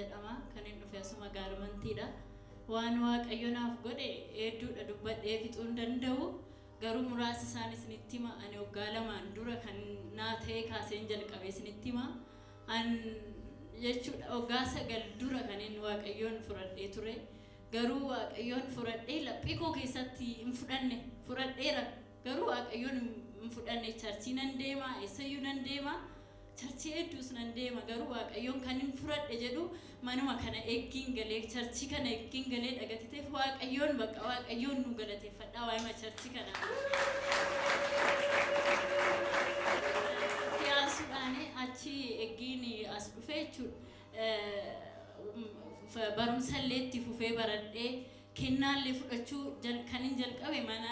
jedhama. Kan hin dhufe asuma gaarmantiidha. Waan Waaqayyo naaf godhe hedduudha, dubbadhee fixuu hin danda'u. Garuu muraasa isaan isinitti hima. Ani waggaa 2n dura kan naa ta'e kaaseen jalqabe isinitti hima. An jechuudha waggaa 9 dura kan inni Waaqayyoon fudhadhee ture. Garuu Waaqayyoon fudhadhee laphee koo keessatti hin fudhanne, fudhadheera. Garuu Waaqayyoon hin fudhanne. Churchii nan deema, eessayyuu nan deema. Churchii hedduus nan deema, garuu Waaqayyoon kan hin fudhadhe jedhu manuma kana eeggiin galee, churchii kana eeggiin galee dhagatiteef Waaqayyoon bakka Waaqayyoon nu galateeffadhaa waa'ima churchii kana. Itti aansuudhaan achi eeggiin as dhufe jechuudha. Barumsa illee itti fufee baradhee kennaallee fudhachuu kan hin jalqabe mana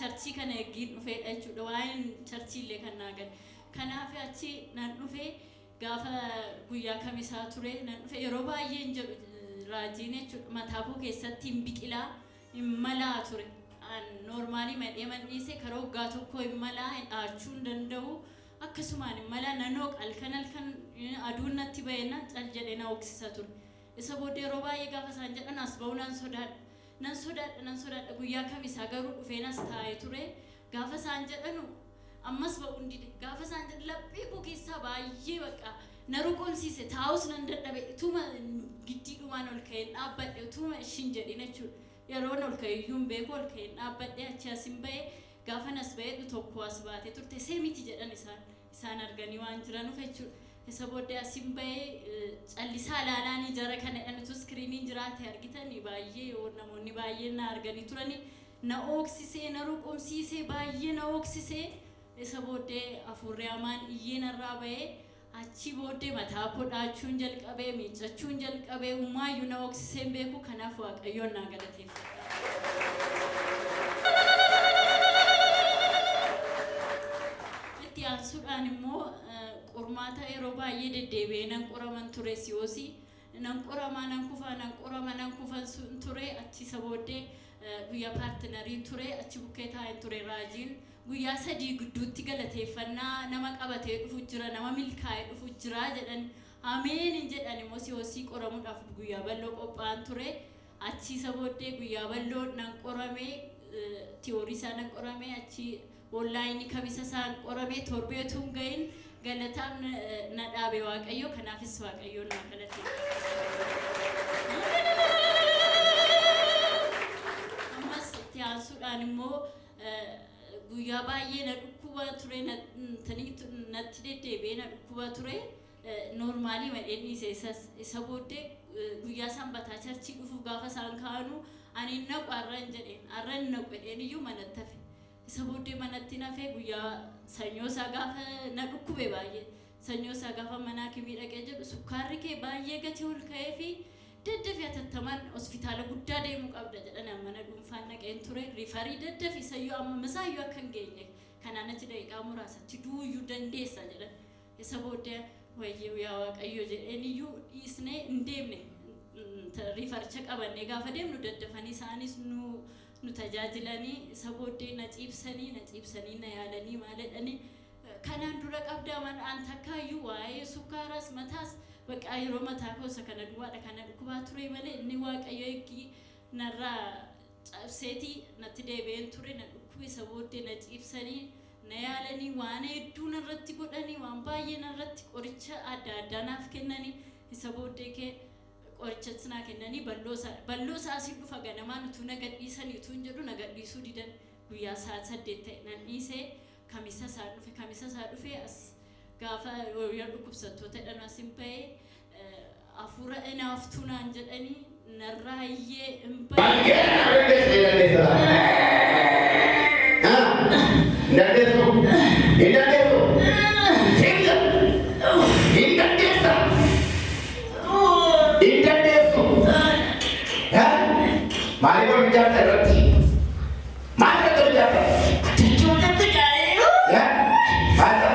churchii kana eeggiin dhufeedha jechuudha. Waa'een churchii illee kan naa gale. Kanaaf achi nan dhufe, gaafa guyyaa kamisaa ture nan dhufe. Yeroo baay'een jedhu raajiin jechuudha mataa koo keessatti hin biqilaa, hin malaa ture. An normalii madhee man dhiise, karaa waggaa tokko hin malaa, hin dhaachuu hin danda'u. Akkasumaan hin malaa, nan hooqa, halkan halkan aduun natti ba'eenna cal jedhee na hooksisa ture. Isa booddee yeroo baay'ee gaafa isaan jedhan as ba'uu nan sodaadha. Nan sodaadha, nan sodaadha. Guyyaa kamisaa garuu dhufeen as taa'ee ture. Gaafa isaan jedhanu ammas ba'uun dide. Gaafa isaan jedhan laphee koo keessaa baay'ee bakka na ruqumsiise, taa'us nan dadhabe. Utuma giddiidhumaan ol ka'een dhaabbadhe, utuma ishiin jedhin jechuudha. Yeroon ol ka'e iyyuu hin beeku, ol ka'een dhaabbadhe, achi as hin ba'e. Gaafa as ba'edhu tokko as baatee turte, see miti jedhan isaan. Isaan arganii waan jiranuuf jechuudha. Isa booddee as hin ba'e, callisaa ilaalaanii jara kana jedhan. Utuu screeniin jiraate argitanii baay'ee namoonni baay'een na arganii turanii. Na ooksisee, na ruqumsiisee, baay'ee na ooksisee. Isa booddee hafuurri hamaan iyyee narraa ba'ee, achi booddee mataa koo dhaachuun jalqabee, miiccachuun jalqabee, uumaayyuu na ooksisee hin beeku. Kanaaf Waaqayyoon naa galateeffadha. Itti aansuudhaan immoo qormaata yeroo baay'ee deddeebi'ee nan qoraman ture, si'oosii nan qoramaa, nan kufaa, nan qorama, nan kufan sun ture. Achi isa booddee guyyaa partnerii ture, achi bukkee taa'een ture. Raajiin guyyaa 3 gidduutti galateeffannaa nama qabatee dhufu jira, nama milkaa'ee dhufu jira jedhan. Ameen hin jedhan. Immoo si'oosii qoramuudhaaf guyyaa bal'oo qophaa'an ture. Achi isa booddee guyyaa bal'oo nan qorame, theory isaa nan qorame, achi onlineii kamisa isaan qorame, torbee utuu hin gahin galataan na dhaabe Waaqayyo. Kanaafis Waaqayyoon naa galateeffadha. Ammas itti aansuudhaan immoo guyyaa baay'ee na dhukkuba ture, natti deddeebi'ee na dhukkuba ture. Normalii madheen dhiise isas. Isa booddee guyyaa sanbataa churchii dhufuuf gaafa isaan kaanu ani hin naqu har'an jedheen, har'an hin naqu jedheen iyyuu manatti hafe. Isa booddee manatti nafee guyyaa sanyoo isaa gaafa na dhukkube baay'ee. Sanyoo isaa gaafa mana hakimii dhaqee jedhu, sukkaarri kee baay'ee gatii ol ka'ee fi daddafii hatattamaan hospitaala guddaa deemuu qabda jedhan. Mana dhuunfaan dhaqeen ture. Referii daddafii sayyoo amma misaayyuu akka hin geenye, kanaan achi daqiiqaa muraasatti du'uyyuu dandeessa jedhan. Isa booddee wayyee yaa Waaqayyo jedheen iyyuu dhiisnee hin deemne. Refericha qabannee gaafa deemnu daddafanii isaanis nu tajaajilanii, isa booddee na ciibsanii, na ciibsanii, na yaalanii, maal jedhanii, kanaan dura qabdaa an takkaayyuu waa'ee sukkaaraas mataas bakka yeroo mataa koo isa kana duwwaadha kana dhukkubaa ture malee inni Waaqayyo eeggii narraa cabseetii natti deebi'een ture. Na dhukkube. Isa booddee na ciibsanii, na yaalanii, waan hedduu narratti godhanii, waan baay'ee narratti qoricha adda addaa naaf kennanii. Isa booddee kee qorichas naa kennanii, balloo isaa asiin dhufa ganamaan utuu na gadhiisanii utuu hin jedhu na gadhiisuu didan. Guyyaa sa'aat 8 ta'e nan dhiisee kamisa isaa dhufe. Kamisa isaa dhufe as gaafa yoo dhukkubsattoota jedhan asin ba'ee hafuura inaaftuu naan jedhanii narraa iyyee hin ba'e. Dandeessa. Dandeessu. Hin dandeessu. Cimsa. Hin dandeessa. Hin dandeessu. Maaliif ol ijaarta irratti? Maal irratti ol ijaarta? Maal ta'a?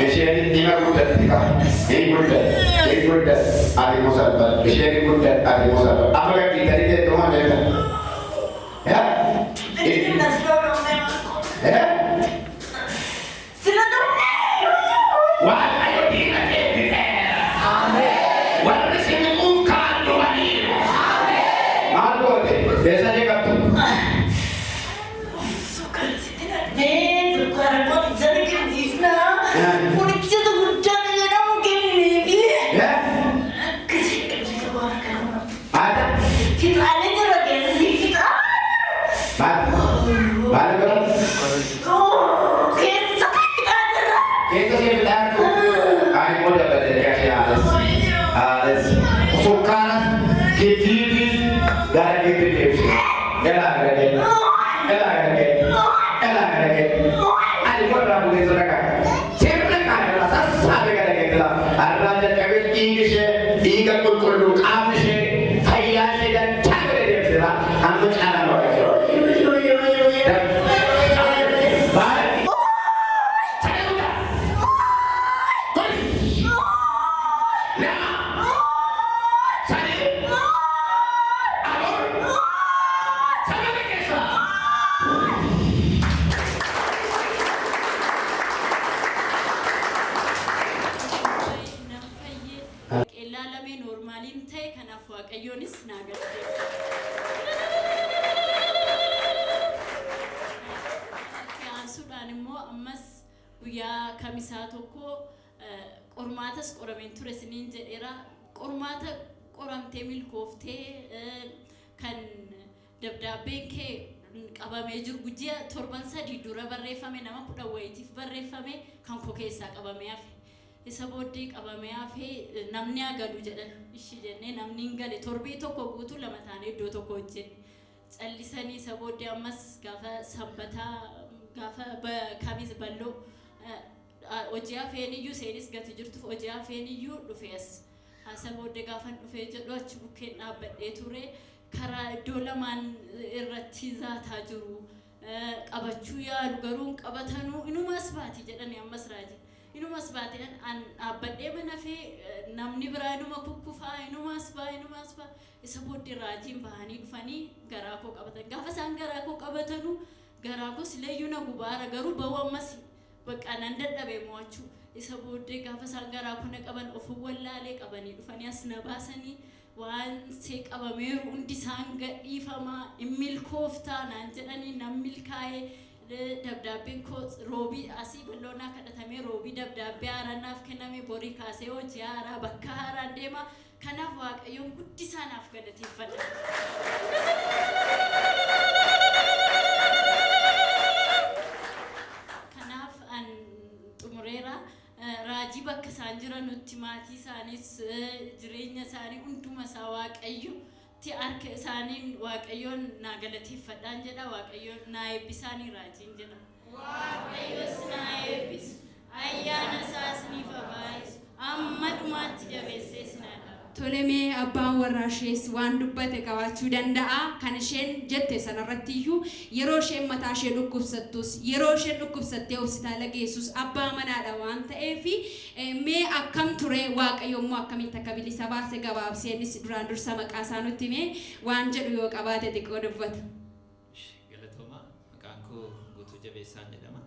Isheen dhima guddatti qaba. Hin guddatti. Hin guddatti. Ati immoo salphadhu. Isheen hin guddatti. Ati immoo salphadhu. Amma gadhiitanii teettu moo deemta? Yaa? Yaa? Waaqayyo diina kee fixeera. Har'aa jalqabee dhiigi ishee dhiiga qulqulluu, qaamni ishee fayyaa ishee dantaa godhe deemsira. Amma caalaa Waaqayyo. Nan fayyee qeellaa lamee noormaaliin ta'e. Kanaaf Waaqayyoonis naa galateeffadha. Itti aansuudhaan immoo ammas guyyaa Kamisaa tokko qormaatas qorameen ture isiniin jedheera. Qormaata qoramtee milkooftee kan dabdaabbeen kee qabamee jiru ji'a torban 3 dura barreeffame, nama 10 wayitiif barreeffame, kan koo keessaa qabamee hafe. Isa booddee qabamee hafee namni haa galu jedhan. Ishi jennee namni hin gale. Torbii tokko guutuu lama taanee iddoo tokko hojjenne. Callisanii isa booddee ammas gaafa Sanbataa, gaafa Kamis balloo hojii hafeen iyyuu seenis gati jirtuuf hojii hafeen iyyuu dhufe as. Isa booddee gaafan dhufee jedhu achi bukkeen dhaabbadhee ture. Karaa iddoo lamaan irratti zaataa jiru. Qabachuu yaalu garuu hin qabatanuu, inumas baati jedhani ammas raajii. Inumas baati an dhaabbadhee mana fee namni biraa inuma kukkufaa, inumas baa, inumas baa. Isa booddee raajiin bahanii dhufanii garaa koo qabatan. Gaafa isaan garaa koo qabatanu garaa koo sileeyyuu na gubaara, garuu ba'uu ammas bakka nan dadhabe mo'achuu. Isa booddee gaafa isaan garaa koo na qaban ofin wallaalee qabanii dhufanii as na baasanii waan see qabameeru hundi isaan gadhiifamaa, hin milkooftaa naan jedhanii nan milkaa'ee. Dabdaabbeen koo Roobii asii bal'oonaa kadhatamee Roobii dabdaabbee haaraan naaf kenname. Borii kaasee hojii haaraa bakka haaraan deema. Kanaaf Waaqayyoon guddisaa naaf galateeffadha. Kanaaf an xumureera. Raajii bakka isaan jiranutti maatii isaaniis jireenya isaanii hunduma isaa Waaqayyo ti harka isaaniin Waaqayyoon naa galateeffadhaan jedha. Waaqayyoon naa eebbisaanii raajiin jedha. Waaqayyos naa eebbisu. Ayyaana isaas niif haa baay'isu. Amma dhumaatti jabeessee sin haa dhaabu. Tole, mee abbaan warraa ishees waan dubbate qabaachuu danda'a. Kan isheen jette sanarratti iyyuu yeroo isheen mataa ishee dhukkubsattus, yeroo isheen dhukkubsattee hospitaala geessus abbaa manaadha waan ta'eef, mee akkam ture, Waaqayyo immoo akkamitti akka bilisa baase gabaabsee innis duraan dursa maqaa isaa nutti himee waan jedhu yoo qabaate xiqqoo dubbata. Galatoomaa, maqaan koo Guutuu Jabeessaan jedhama.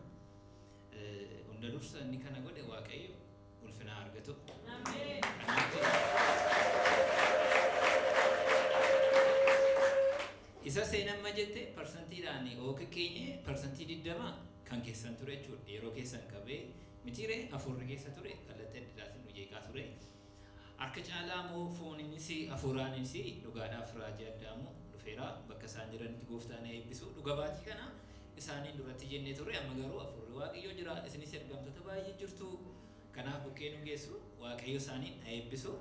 Hunda dursa inni kana godhe Waaqayyo ulfina haa argatu. Kanaaf isa seenamma jette parsantiidhaan ooka keenye 20% kan keessan ture jechuudha. Yeroo keessan qabee mitiiree hafuurri keessa ture kallattii adda addaatiin nu jeeqaa ture. Harka caalaa immoo fooniinis hafuuraanis dhugaadhaaf raajii Addaamu dhufeera. Bakka isaan jiranitti gooftaan haa eebbisu. Dhuga baatii kana isaaniin duratti jennee turre, amma garuu hafuurri Waaqayyoo jira. Isinis ergamtoota baay'ee jirtu. Kanaaf bukkee nu geessu. Waaqayyo isaaniin haa eebbisu.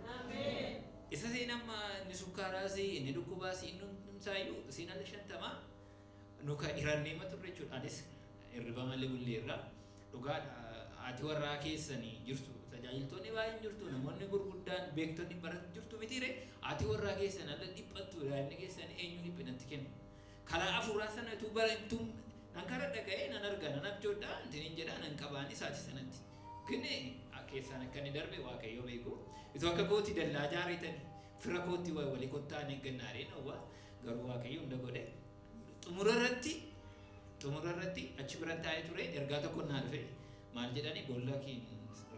Isa seen amma inni sukkaaraas, inni dhukkubaas, inni hundumsaayyuu isiin ala 50 nu ka hiranneema turre jechuudha. Anis hirriba malee bulleerra. Dhugaadha, haati warraa keessanii jirtu. Tajaajiltoonni baay'een jirtu. Namoonni gurguddaan beektonni baratu jirtu mitiire. Haati warraa keessan ala dhiphattu, daa'imni keessan eenyu dhiphinatti kenna? Karaa hafuuraa sana utuu bara utuu nan kara dhaga'ee nan arga, nan abjoodha, intiniin jedha, nan qabaani isaati sanatti. Kini keessaan akka inni darbe Waaqayyo beeku. Itoo akka kooti dallaa jaareetani fira kootti walii kottaan eeggannaaree dhowwa, garuu Waaqayyo hunda godhe. Xumura irratti achi biran taa'ee ture, ergaa tokko naa dhufe. Maal jedhani? Boolla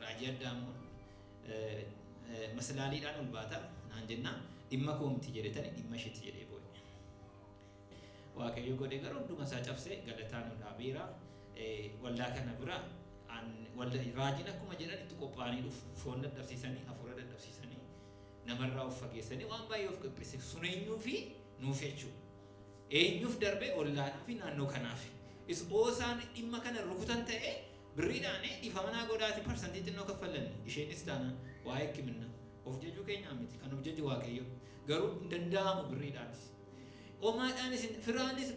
raajii Addaamuun maslaaliidhaan ol baata naan jenna, dhimma koo miti jedhetani dhimma isheetti jedhee boo'e. Waaqayyo godhe garuu hunduma isaa cabsee galataa nu dhaabeera. Waldaa kana bira raajiin akkuma jedhan itti qophaa'anii dhufu, foon dadhabsiisanii, hafuura dadhabsiisanii, namarraa of fageessanii, waan baay'ee of qopheesse sun eenyuu fi nuuf jechuudha. Eenyuuf darbe? Ollaadhaa fi naannoo kanaaf. Is oosaan dhimma kana rukutan ta'e birriidhaan dhiifama naa godhaati parsantii xinnoo kaffallanne isheenis taanaan waa'ee hikkiminna of jajuu keenyaa miti, kan of jaju Waaqayyo, garuu hin danda'amu birriidhaanis. Omaadhaanis, firaanis,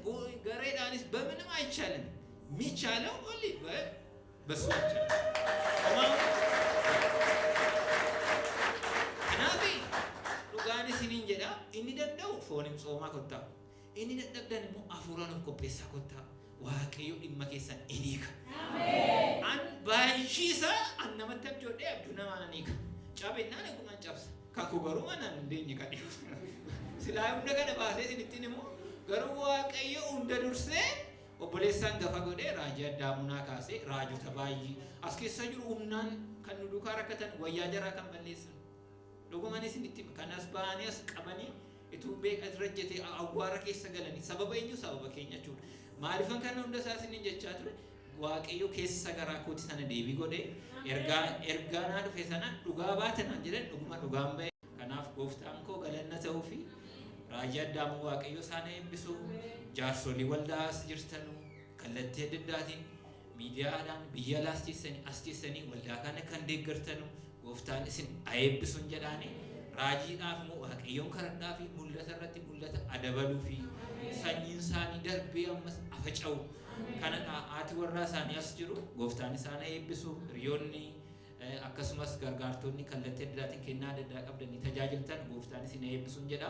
gareedhaanis በምንም አይቻልም። የሚቻለው only በሱ ብቻ። Qoomaa kottaa. Inni dadhabdan immoo hafuuraan of qopheessaa kottaa. Waaqayyo dhimma keessan in hiika. An baay'isa an namatti abjoodhee abjuu namaa nan hiika. Cabennaan egumaan cabsa. Kan koo garuu manaan hin deenye kadhiyu. Silaa hunda kana baasee isinittiin immoo garuu Waaqayyo hunda dursee obboleessaan gafa godhee raajii Addaamunaa kaasee raajota baay'ee as keessa jiru humnaan kan nu duukaa rakkatan wayyaa jaraa kan balleessan. Dhuguman isinitti hima. Kanas ba'anii as qabanii ituu beeka irra jetee awwaara keessa galanii sababa eenyu sababa keenya jechuudha. Maaliifan kana hunda isaa isiniin jechaa ture? Waaqayyo keessa garaa kooti sana deebii godhee ergaa ergaa naa dhufe sana dhugaa baate naan jedhan dhuguma dhugaan ba'e. Kanaaf gooftaan koo galanna ta'uu fi raajii Addaamuu Waaqayyo isaan eebbisu, jaarsolii waldaa as jirtanu kallattii adda addaatiin miidiyaadhaan biyya alaas teessanii as teessanii waldaa kana kan deeggartanu gooftaan isin haa eebbisuun jedhaani. Raajiidhaaf immoo Waaqayyoon kadhadhaa fi mul'ata irratti mul'ata adabaluu fi sanyiin isaanii darbee ammas afaca'u. Kanadha haati warraa isaanii as jiru gooftaan isaan haa eebbisu. Hiriyoonni akkasumas gargaartonni kallattii adda addaatiin kennaa adda addaa qabdanii tajaajiltan gooftaan isin haa eebbisuun jedha.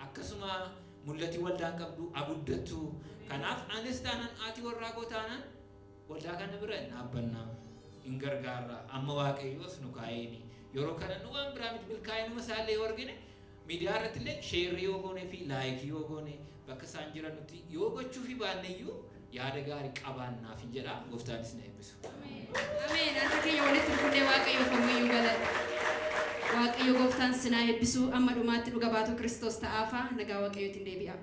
Akkasuma mul'ati waldaan qabdu aguddattu. Kanaaf anis taanaan haati warraa koo taanaan waldaa kana bira hin dhaabbannaa, hin gargaarra. Amma Waaqayyoos nu kaa'eeni. Yeroo kana nu waan biraa miti milkaa'inuma isaallee yoo argine miidiyaa irratti illee sheerrii yoo goone fi laayikii yoo goone bakka isaan jiranutti yoo gochuu fi baanne iyyuu yaada gaarii qabaannaaf hin jedha. Gooftaan isin eebbisu. Ameen. Harka keenya walitti rukunnee Waaqayyoof ammayyuu galata. Waaqayyo gooftaan sinaa eebbisuu amma dhumaatti dhuga baatu Kiristoos ta'aafaa nagaa Waaqayyootiin deebi'a.